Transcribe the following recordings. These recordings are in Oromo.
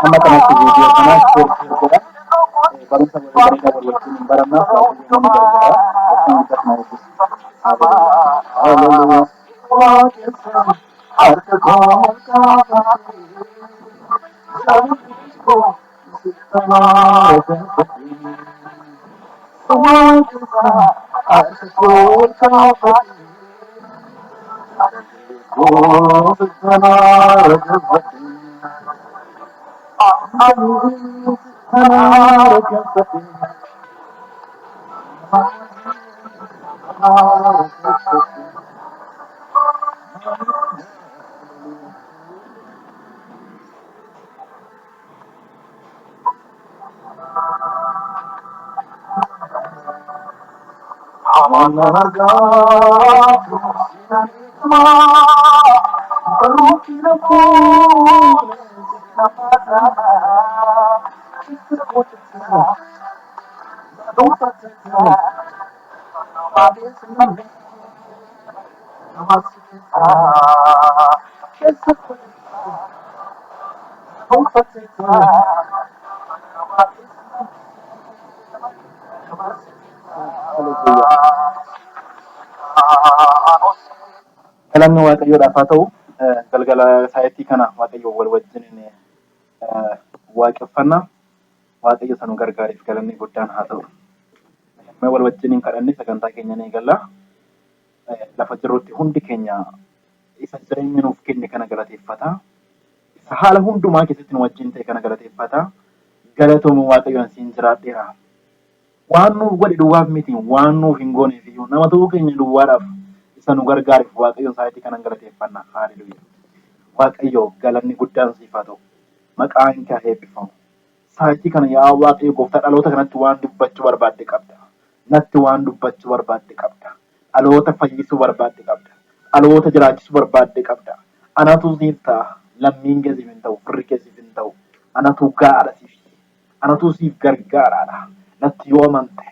Amma kanatti viidiyoo kana share share godha. Barumsa walii bareedaa wal wajjin hin baranna. Waaqayyo nu gargaara. Gooftaan guddaa na eebbisu. Haleluuyaa. Haleluuyaa. Harka koo Galanni Waaqayyoodhaaf haa ta'u. Galgala sa'aatii kana Waaqayyo wal wajjin waaqeffanna. Waaqayyo isa nu gargaareef galanni guddaan haa ta'u. Mee wal wajjin hin kadhanne sagantaa keenya ni eegalla. Lafa jirrutti hundi keenya isa jireenya nuuf kenne kana galateeffata. Isa haala hundumaa keessatti nu wajjin ta'e kana galateeffata. Galatoomi Waaqayyo ani siin jiraadheera. Waan nuuf godhe duwwaaf miti, waan nuuf hin gooneef iyyuu nama ta'uu keenya duwwaadhaaf isa nu gargaareef Waaqayyoon sa'aatii kanan galateeffanna. Haaleluuyaa. Waaqayyo galanni guddaan siif haa ta'u. Maqaan kee haa eebbifamu. Sa'aatii kana yaa Waaqayyo gooftaa dhaloota kanatti waan dubbachuu barbaadde qabda. Natti waan dubbachuu barbaadde qabda. Dhaloota fayyisuu barbaadde qabda. Dhaloota jiraachisuu barbaadde qabda. Anatu siif ta'a. Lammiin kee siif hin ta'u. Firri kee siif hin ta'u. Anatu gaadha siif. Anatu siif gargaaraadha. Natti yoo amante,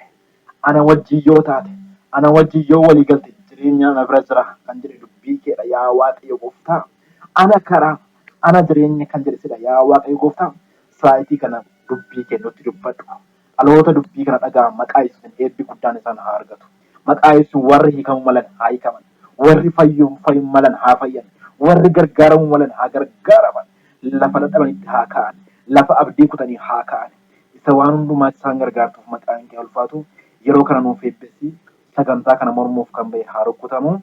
ana wajjin yoo taate, ana wajjin yoo walii galte jireenya na bira jira kan jedhe dubbii keedha yaa Waaqayyo gooftaa. Ana karaa, ana jireenya kan jedhe sidha yaa Waaqayyo gooftaa. Saayitii kana dubbii kee nutti dubbadhu. Dhaloota dubbii kana dhaga'an maqaa Yesuusin eebbi guddaan isaan haa argatu. Maqaa Yesuusin warri hiikamuu malan haa hiikaman. Warri fayyuu malan haa fayyan. Warri gargaaramuu malan haa gargaaraman. Lafa dadhabanitti haa ka'an. Lafa abdii kutanii haa ka'an. Isa waan hundumaatti isaan gargaartuuf maqaan kee haa ulfaatu. Yeroo kana nuuf eebbisi. Sagantaa kana mormuuf kan ba'e haa rukkutamu.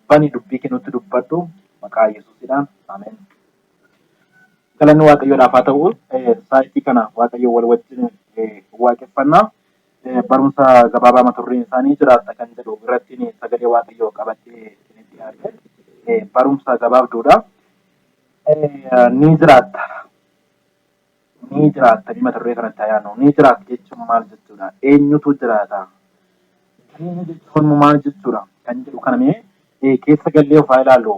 Bani dubbii kee nutti dubbadhu. Maqaa Yesuusidhaan. Ameen. Galanni Waaqayyoodhaaf haa ta'u. Saayitii kana Waaqayyo wal wajjin waaqeffanna. Barumsa gabaabaa mata dureen isaanii jiraatta kan jedhu irratti sagalee Waaqayyoo qabadhee isinitti dhiyaadhe. Barumsa gabaabduudha. Ni jiraatta. Ni jiraatta mata duree kanatti haa yaadnu. Ni jiraatta jechuun maal jechuudha? Eenyutu jiraata? Jireenya jechuun maal jechuudha? Kan jedhu kana mee keessa gallee of haa ilaallu.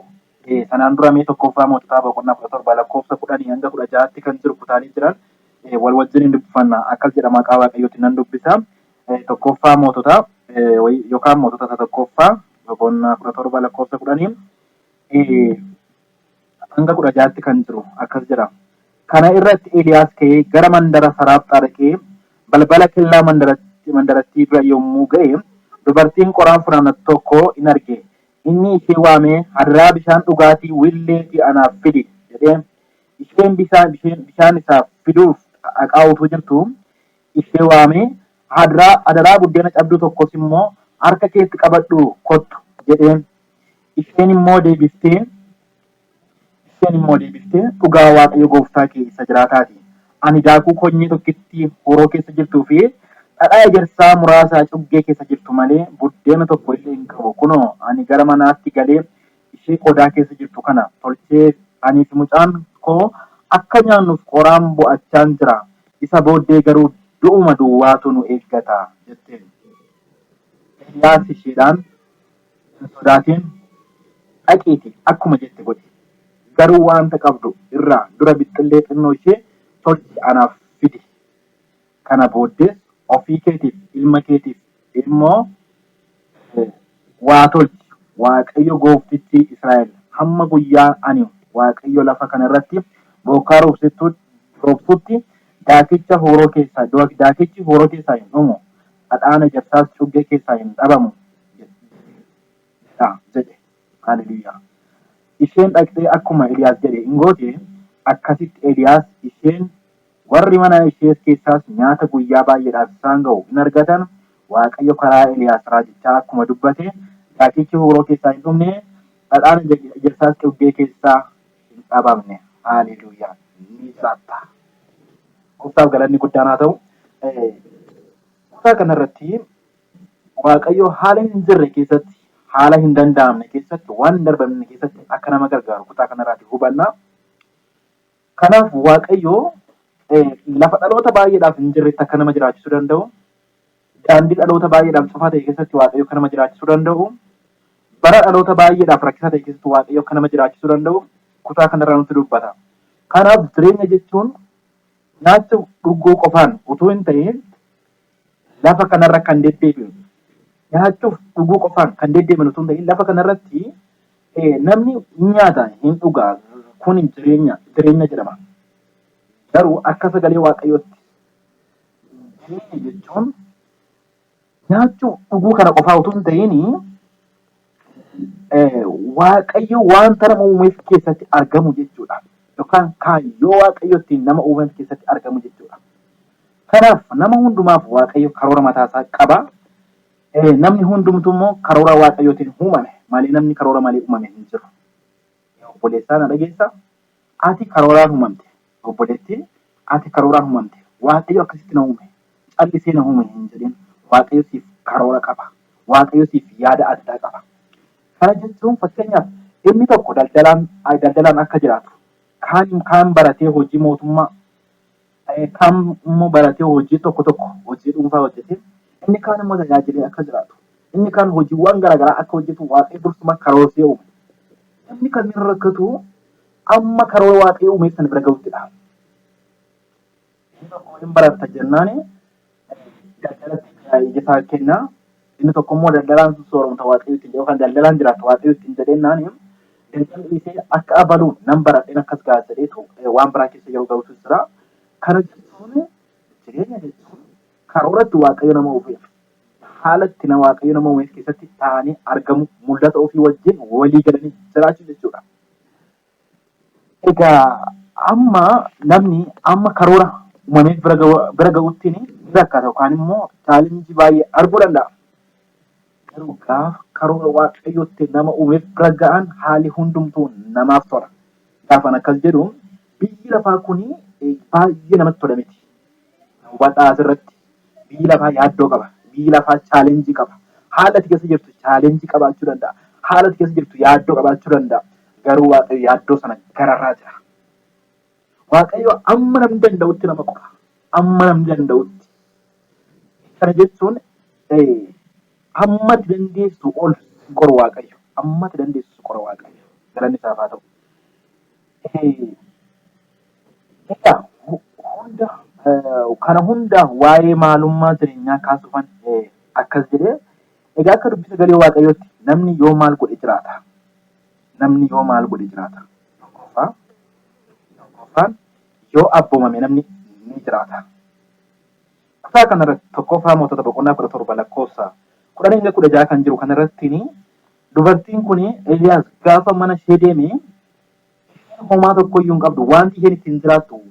Sanaan dura mee tokkoffaa moototaa boqonnaa 17 lakkoofsa 10 hanga 16tti kan jiru kutaalee jiran wal wajjin hin dubbifanna. Akkas jedha maqaa Waaqayyootiin nan dubbisa. Tokkoffaa moototaa yookaan mootota isa tokkoffaa boqonnaa 17 lakkoofsa 10 hanga 16tti kan jiru akkas jedha. Kana irratti Eeliyaas ka'ee gara mandara Saraaphtaa dhaqee balbala kellaa mandarattii bira yommuu ga'e, dubartiin qoraan funaannattu tokko in arge. Inni ishee waamee, Hadaraa bishaan dhugaatii willeetii anaaf fidi jedheen. Isheen bishaan isaaf fiduuf dhaqaa utuu jirtuu, ishee waamee, Hadaraa buddeena cabduu tokkos immoo harka keetti qabadhuu kottu jedheen. Isheen immoo deebiftee, Isheen immoo deebiftee, Dhugaa Waaqayyo gooftaa kee isa jiraataa ti, ani daakuu konyee tokkittii huuroo keessa jirtuu fi dhadhaa ejersaa muraasa cuggee keessa jirtu malee buddeena tokko illee hin qabu, kunoo, ani gara manaatti galee ishee qodaa keessa jirtu kana tolchee anii fi mucaan koo akka nyaannuuf qoraan bu'achaan jira, isa booddee garuu du'uma duwwaatu nu eeggata jetteen. Eeliyaas isheedhaan, Hin sodaatin, dhaqiitii akkuma jette godhi. Garuu wanta qabdu irraa dura bixxillee xinnoo ishee tolchii anaaf fidi. Kana booddees ofii keetiif, ilma keetiif immoo waa tolchi. Waaqayyo gooftichi Israa'el hamma guyyaa ani Waaqayyo lafa kana irratti bokkaa roobsutti daakicha huuroo keessaa daakichi huuroo keessaa hin dhumu, dhadhaan ejersaas cuggee keessaa hin dhabamu jedha jedhe. Haleluuyaa. Isheen dhaqxee akkuma Eliyaas jedhe in goote, akkasitti Eliyaas isheen warri mana ishees keessaas nyaata guyyaa baay'eedhaaf isaan ga'u in argatan. Waaqayyo karaa Eliyaas raajichaa akkuma dubbate, daakichi huuroo keessaa hin dhumne, dhadhaan ejersaas cuggee keessaa hin dhabamne. Haleluuyaa. Ni jiraatta. Gooftaaf galanni guddaan haa ta'u. Kutaa kanarratti Waaqayyo haala hin jirre keessatti, haala hin danda'amne keessatti, waan hin darbamne keessatti akka nama gargaaru kutaa kanarraati hubanna. Kanaaf Waaqayyo lafa dhaloota baay'eedhaaf hin jirretti akka nama jiraachisuu danda'u, daandii dhaloota baay'eedhaaf cufaa ta'e keessatti Waaqayyo akka nama jiraachisuu danda'u, bara dhaloota baay'eedhaaf rakkisaa ta'e keessatti Waaqayyo akka nama jiraachisuu danda'u kutaa kanarraa nutti dubbata. Kanaaf jireenya jechuun nyaachuuf dhuguu qofaan utuu hin ta'in lafa kanarra kan deddeebi'u nyaachuuf dhuguu qofaan kan deddeebi'an utuu hin ta'in lafa kanarratti namni hin nyaata hin dhugaa, kun jireenya jireenya jedhama. Garuu akka sagalee Waaqayyootti jireenya jechuun nyaachuu dhuguu kana qofaa utuu hin ta'in Waaqayyo wanta nama uumeef keessatti argamu jechuudha. Yookaan kaayyoo Waaqayyo ittiin nama uumeef keessatti argamu jechuudha. Kanaaf nama hundumaaf Waaqayyo karoora mataa isaa qaba. Namni hundumtuu immoo karoora Waaqayyootiin uumame malee namni karoora malee uumame hin jiru. Obboleessaa na dhageessaa? Ati karooraan uumamte. Obboleettii, ati karooraan uumamte. Waaqayyo akkasitti na uume, callisee na uume hin jedhin. Waaqayyo siif karoora qaba. Waaqayyo siif yaada addaa qaba. Kana jechuun fakkeenyaaf inni tokko daldalaan daldalaan akka jiraatu, kaan kaan baratee hojii mootummaa, kaan immoo baratee hojii tokko tokko hojii dhuunfaa hojjetee, inni kaan immoo tajaajilee akka jiraatu, inni kaan hojiiwwan garaagaraa akka hojjetu Waaqayyo dursuma karoorsee uume. Namni kan inni rakkatu amma karoora Waaqayyo uumeef sana bira ga'uttidha. Inni tokko hin baratta jennaan daldalatti ija isaa kenna. Inni tokko immoo daldalaan sun sooromta Waaqayyo ittiin jedhu yookaan daldalaan jiraatta Waaqayyo ittiin jedhennaan daldala dhiisee akka abaluun nan baradheen akkas ga'a jedheetu waan biraa keessa yeroo ga'utu jira. Kana jechuun jireenya jechuun karooratti Waaqayyo nama uumeef haala itti nama Waaqayyo nama uumeef keessatti ta'anii argamu, mul'ata ofii wajjin walii galanii jiraachuu jechuudha. Egaa amma namni amma karoora uumameef bira ga'utti ni rakkata yookaan immoo chaalenjii baay'ee arguu danda'a. Garuu gaafa karoora Waaqayyootti nama uumeef bira ga'an haalli hundumtuu namaaf tola. Gaafan akkas jedhu biyyi lafaa kun baay'ee namatti tola miti. Hubadhaa asirratti biyyi lafaa yaaddoo qaba. Biyyi lafaa chaalenjii qaba. Haala ati keessa jirtu chaalenjii qabaachuu danda'a. Haala ati keessa jirtu yaaddoo qabaachuu danda'a. Garuu Waaqayyo yaaddoo sana gararraa jira. Waaqayyo amma namni danda'utti nama qora. Amma namni danda'utti. Kana jechuun amma ati dandeessu ol si qoru Waaqayyo. Amma ati dandeessu si qora Waaqayyo. Galanni isaaf haa ta'u. Egaa hunda kana hunda waa'ee maalummaa jireenyaa kaasuufan akkas jedhee, egaa akka dubbii sagalee Waaqayyootti namni yoo maal godhe jiraata? Namni yoo maal godhe jiraata? Tokkoffaa, tokkoffaan yoo abboomame namni ni jiraata. Kutaa kanarratti Tokkoffaa Mootota boqonnaa 17 lakkoofsa 10 hanga 16 kan jiru kanarratti dubartiin kun Eeliyaas gaafa mana ishee deeme isheen homaa tokko iyyuu hin qabdu. Wanti isheen ittiin jiraattu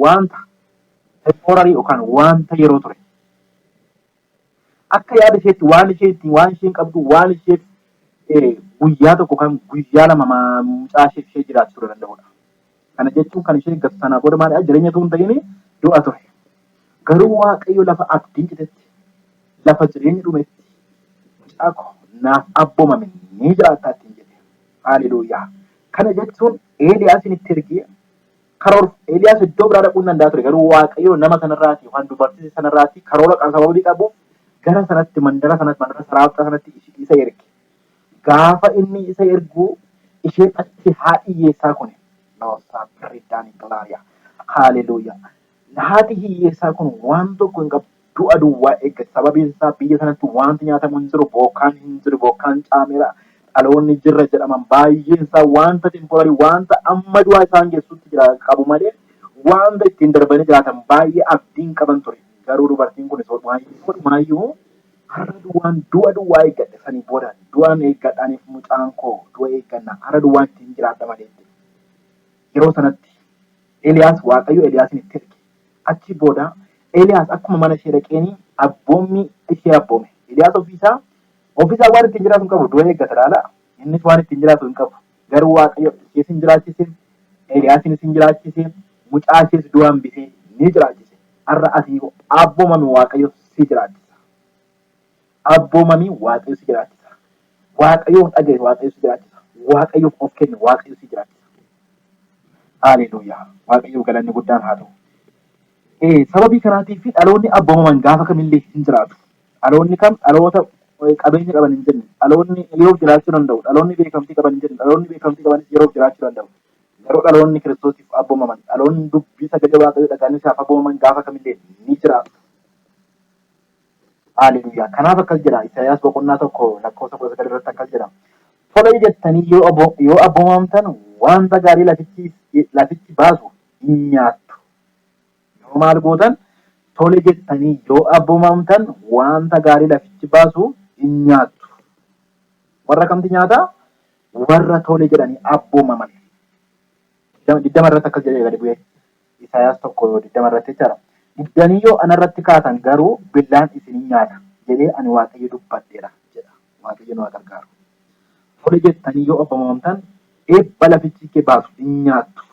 wanta temporary yookaan wanta yeroo ture. Akka yaada isheetti waan isheen ittiin waan isheen qabdu waan isheef guyyaa tokko kan guyyaa lama mucaa isheef ishee jiraachisuu danda'udha. Kana jechuun kan ishee eeggatu sanaa booda maalidha? Jireenya utuu hin ta'in du'a ture. Garuu Waaqayyo lafa abdiin citetti, lafa jireenyi dhumetti mucaa koo naaf abboomame ni jiraattaa ittiin jedhe. Haaleluuyaa. Kana jechuun Eeliyaasin itti ergee karoor Eeliyaas iddoo biraa dhaquu hin danda'a ture, garuu Waaqayyo nama sanarraati yookaan dubartii sanarraati karoora qaba sababii qabuuf gara sanatti, mandara sanatti, mandara Saraaphaa sanatti isa erge. Gaafa inni isa ergu isheen achi haadhi hiyyeessaa kun loosaa birriidhaan gilaariyaa. Haaleluuyaa. Haati hiyyeessaa kun waan tokko hin qabdu. Du'a duwwaa eeggatti. Sababiin isaa biyya sanatti wanti nyaatamu hin jiru, bokkaan hin jiru, bokkaan caameera. Dhaloonni jirra jedhaman baay'een isaa wanta temporary, wanta amma du'aa isaan geessutti jira qabu malee wanta ittiin darbanii jiraatan baay'ee abdiin qaban ture. Garuu dubartiin kun maayyuu har'a duwwaan du'a duwwaa eeggadhe, sanii booda du'aan eeggadhaaniif mucaan koo du'a eegganna, har'a duwwaan ittiin jiraadha malee. Yeroo sanatti Eeliyaas, Waaqayyo Eeliyaasin itti erge. Achi booda Eeliyaas akkuma mana ishee dhaqeeni abboommii ishee abboome. Eeliyaas ofiisaa waan ittiin jiraatu hin qabu, du'a eeggata laala. Innis waan ittiin jiraatu hin qabu. Garuu Waaqayyo ishees hin jiraachise, Eeliyaasin hin jiraachise, mucaa ishees du'a hambisee ni jiraachise. Har'a ati abboomami, Waaqayyo si jiraachisa. Abboomami, Waaqayyo si jiraachisa. Waaqayyoon dhaga'i, Waaqayyo si jiraachisa. Waaqayyoof of kenni, Waaqayyo si jiraachisa. Haleluuyaa. Waaqayyoof galanni guddaan haa ta'u. Sababii kanaatiif dhaloonni abboomaman gaafa kamillee hin jiraatu. Dhaloonni kam dhaloota qabeenya qaban hin jenne. Dhaloonni yeroof jiraachuu danda'u. Dhaloonni beekamtii qaban hin jenne. Dhaloonni beekamtii qabanis yeroof jiraachuu danda'u. Garuu dhaloonni Kiristoosiif abboomaman, dhaloonni dubbii sagalee Waaqayyoo dhaga'anii isaaf abboomaman gaafa kamillee ni jiraatu. Haleluuyaa. Kanaaf akkas jedha Isaayyaas boqonnaa 1 lakkoofsa 19 irratti akkas jedha. Tola jettanii yoo abboomamtan wanta gaarii lafichi baasu hin nyaattu. Yoo maal gootan? Tole jettanii yoo abboomamtan wanta gaarii lafichi baasu hin nyaattu. Warra kamti nyaata? Warra tole jedhanii abboomaman. 20 irratti akkas jedhee gadi bu'ee Isaayaas 1:20 irratti jechaadha. Diddanii yoo anarratti kaatan garuu billaan isin hin nyaata jedhee ani Waaqayyo dubbadheera jedha. Waaqayyo nu haa gargaaru. Tole jettanii yoo abboomamtan eebba lafichi kee baasu hin nyaattu.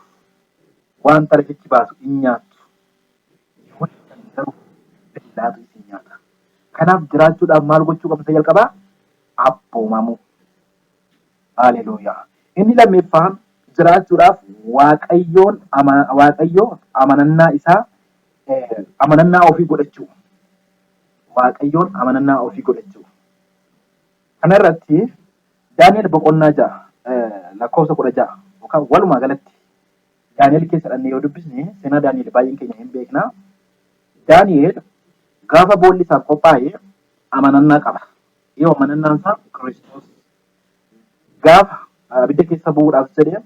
Wanta lafichi baasu hin nyaattu. Yoo diddan garuu billaatu isin nyaata. Kanaaf jiraachuudhaaf maal gochuu qabna isa jalqabaa? Abboomamuu. Haleluuyaa. Inni lammeeffaan jiraachuudhaaf Waaqayyoon Waaqayyo amanannaa isaa amanannaa ofii godhachuu. Waaqayyoon amanannaa ofii godhachuu. Kana irratti Daani'el boqonnaa 6 lakkoofsa 16 yookaan walumaa galatti Daani'el keessa dhannee yoo dubbisne, seenaa Daani'el baay'een keenya hin beekna. Daani'el gaafa boolli isaaf qophaa'e amanannaa qaba. Yoo amanannaan isaa Kiristoos, gaafa abidda keessa bu'uudhaaf jedhee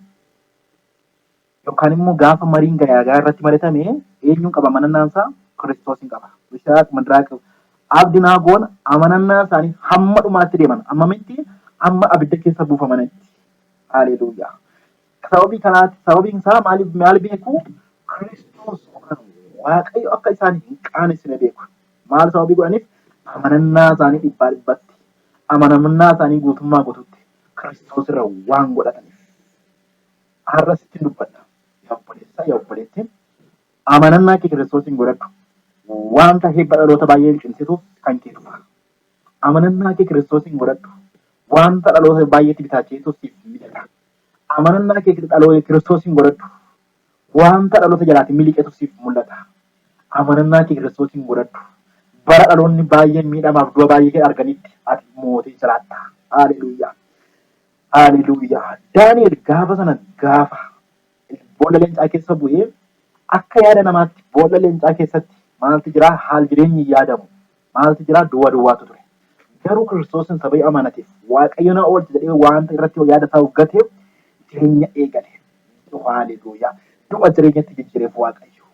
yookaan immoo gaafa mariin garaagaraa irratti maratame eenyuun qaba amanannaan isaa? Kiristoosiin qaba. Mishaaq, Madraaq, Abdinaagoon amanannaa isaanii hamma dhumaatti deeman. Ammamitti? Amma abidda keessa buufamanitti. Haleluuyaa. Sababii kanaatti, sababiin isaa maaliif maal beeku? Kiristoos yookaan Waaqayyo akka isaan hin qaanessine beeku. Maal sababii godhaniif? Amanannaa isaanii dhibbaa dhibbatti, amanamummaa isaanii guutummaa guutuutti Kiristoos irra waan godhataniif. Har'a sittin dubbadha. Yaa obboleessaa, yaa obboleettii, amanannaa kee Kiristoosiin godhadhu. Wanta heebba dhaloota baay'ee liqimsituuf kan kee dhufa. Amanannaa kee Kiristoosiin godhadhu. Wanta dhaloota baay'eetti bitaacheetu siif mijata. Amanannaa kee dhaloota Kiristoosiin godhadhu. Wanta dhaloota jalaatiin miliqetu siif mul'ata. Amanannaa kee Kiristoosiin godhadhu. Bara dhaloonni baay'een miidhamaaf du'a baay'ee arganitti ati mootii jiraatta. Haleluuyaa. Haleluuyaa. Daani'el gaafa sana gaafa boolla leencaa keessa bu'ee, akka yaada namaatti boolla leencaa keessatti maaltu jira? Haal jireenyi hin yaadamu. Maaltu jira? Duwwaa duwwaatu ture. Garuu Kiristoosin sababii amanateef, Waaqayyo na oolcha jedhee wanta irratti yaada isaa of gateef jireenya eegale. Haleluuyaa. Du'a jireenyatti jijjiireef Waaqayyo.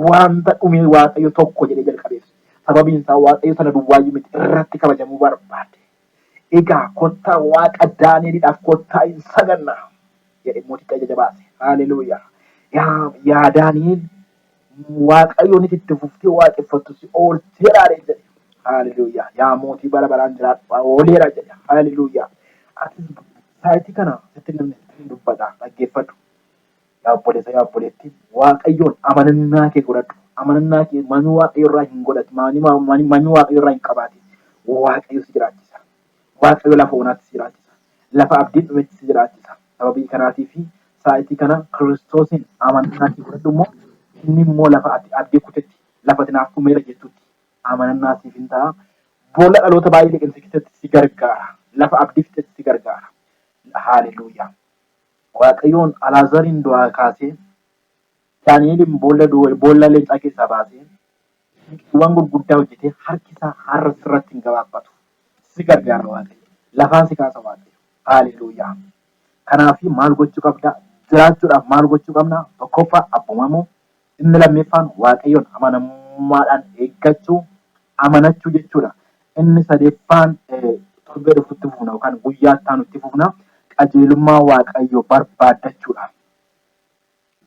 Wanta dhumee Waaqayyo tokko jedhee jalqabeef. Sababiin isaa Waaqayyo sana duwwaayyuu miti, irratti kabajamuu barbaade. Egaa kottaa Waaqa Daani'eliidhaaf kottaa hin saganna jedhe mootichi ajaja baase. Haleluuyaa. Yaa Daani'el, Waaqayyoon itti fuftee waaqeffattu si oolcheera jedhe. Haleluuyaa. Yaa mootii, bara baraan jiraadhu, ooleera jedhe. Haleluuyaa. Atis saayitii kana sitti namni sitti dubbata, dhaggeeffadhu. Yaa obboleessa, yaa obboleettii, Waaqayyoon amanannaa kee godhadhu. Amanannaa kee mamii Waaqayyo irraa hin godhati. Mamii Waaqayyo irraa hin qabaati. Waaqayyo si jiraachisa. Waaqayyo lafa onaatti si jiraachisa. Lafa abdiin dhumetti si jiraachisa. Sababii kanaatii fi saayitii kana Kiristoosiin amanannaa kee godhadhu immoo, inni immoo lafa ati abdii kutetti, lafa ati naaf dhumeera jettutti amanannaa siif hin ta'a. Boolla dhaloota baay'ee liqimse keessatti si gargaara. Lafa abdii fixetti si gargaara. Haaleluuyaa. Waaqayyoon Alaazariin du'aa kaasee, Daani'eliin boolla leencaa keessaa baasee, dinqiiwwan gurguddaa hojjetee harki isaa har'a sirratti hin gabaabbatu. Si gargaara Waaqayyo. Lafaa si kaasa Waaqayyo. Haaleluuyaa. Kanaaf maal gochuu qabda? Jiraachuudhaaf maal gochuu qabna? Tokkoffaa abboomamuu. Inni lammeeffaan Waaqayyoon amanamummaadhaan eeggachuu, amanachuu jechuudha. Inni sadeeffaan torbee dhufutti fufna yookaan guyyaa itti aanutti fufna qajeelummaa Waaqayyoo barbaaddachuudha.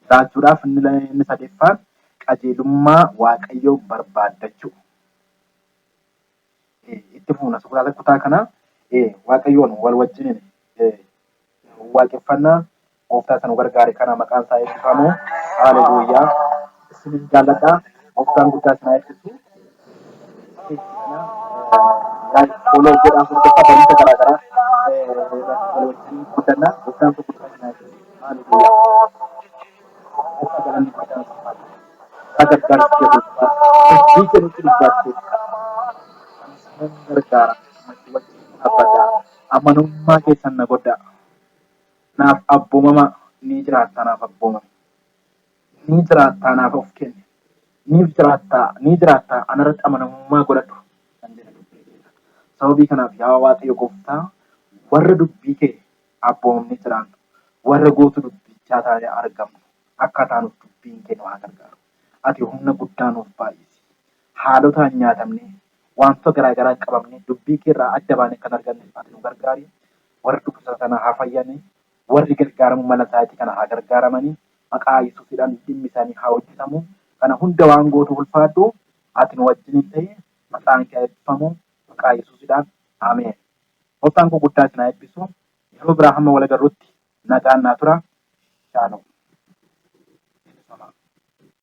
Jiraachuudhaaf inni sadeeffaan qajeelummaa Waaqayyoo barbaaddachuu. Itti fufna kutaa kana Waaqayyoon wal wajjiniin waaqeffannaa gooftaa isa nu gargaare kana maqaan isaa eebbifamu. Haleluuyaa. Isinin jaalladha. Gooftaan guddaa isin haa eebbisu. Like, follow godhaa hordofaa barumsa garaa garaa irratti wal wajjin guddanna. Gooftaan kun guddaa isin haa eebbisu. Haleluuyaa. Gooftaa galanni guddaan siif haa ta'u. Haa gargaarsi kee gooftaa. Dubbii kee nutti dubbatte. Ani sinan gargaara. Ani wajjin dhaabbadha. Amanamummaa keessan na godhaa. Naaf abboomama ni jiraattaa naaf abboomame. Ni jiraattaa naaf of kenne. Ni jiraattaa ni jiraattaa anarratti amanamummaa godhadhu. Kan jedhe dubbii keedha. Sababii kanaaf yaa Waaqayyo gooftaa warra dubbii kee abboomamnee jiraannu warra gootu dubbichaa taanee argamnu akka taanuuf dubbiin kee nu haa gargaaru. Ati humna guddaa nuuf baay'isi. Haalotaan nyaatamnee wantoota garaa garaan qabamnee dubbii kee irraa adda baanee kan arganne ati nu gargaari. Warri dhukkubsatan haa fayyani. Warri gargaaramuu mala isaatii kana haa gargaaramani. Maqaa Yesuusiidhaan dhimmi isaanii haa hojjetamu. Kana hunda waan gootuuf ulfaadhu. Ati nu wajjiniin ta'i. Maqaan kee haa eebbifamu. Maqaa Yesuusiidhaan. Ameen. Gooftaan koo guddaa isin haa eebbisu. Yeroo biraa hamma wal agarrutti nagaan naa tura. Shalom. Eebbifamaa.